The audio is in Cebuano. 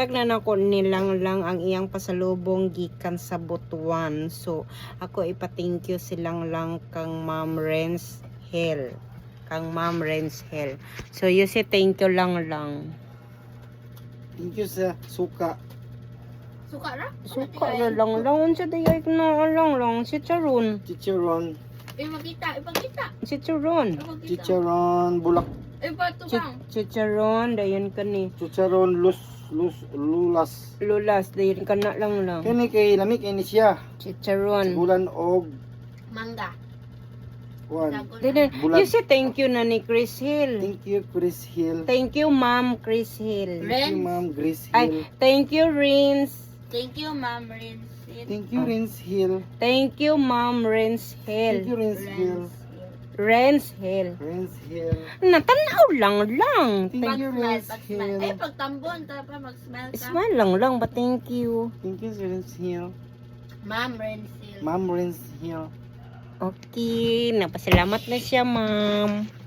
Tagnan ako nilang lang ang iyang pasalubong gikan sa Butuan. So, ako ipa-thank you silang lang kang Ma'am Renz Hill. Kang Ma'am Renz Hill. So, you say thank you lang lang. Thank you sa suka. Suka ra? Suka na lang lang. Unsa day na lang lang. Si Charon. Chicharon. Ipakita, ipakita. Si Charon. Ipakita. Chicharon bulak. Ipatubang. Chicharon. Dayon ka ni. Chicharon lus lus lulas. Lulas. Dayon ka na lang lang. Kini kay lami kay ni siya. Chicharon. Bulan og Mangga. kuan. Dayon, Bulag. you say thank you na ni Chris Hill. Thank you, Chris Hill. Thank you, Ma'am Chris Hill. Thank you, Ma'am Grace Hill. Ay, thank you, Rins. Thank you, Ma'am Renz. Thank you, Rins Hill. Thank you, Ma'am Rins Thank you, Hill. Rins Hill. Rins Hill. Rins Hill. Natanaw lang lang. Thank you, Pag-smile, Rins pag-smile. Hill. Ay, pagtambon, tara pa mag-smile ka. Smile lang lang, but thank you. Thank you, Rins Hill. Ma'am Renz. Ma'am Rins Hill. Okay, napasalamat na siya, ma'am.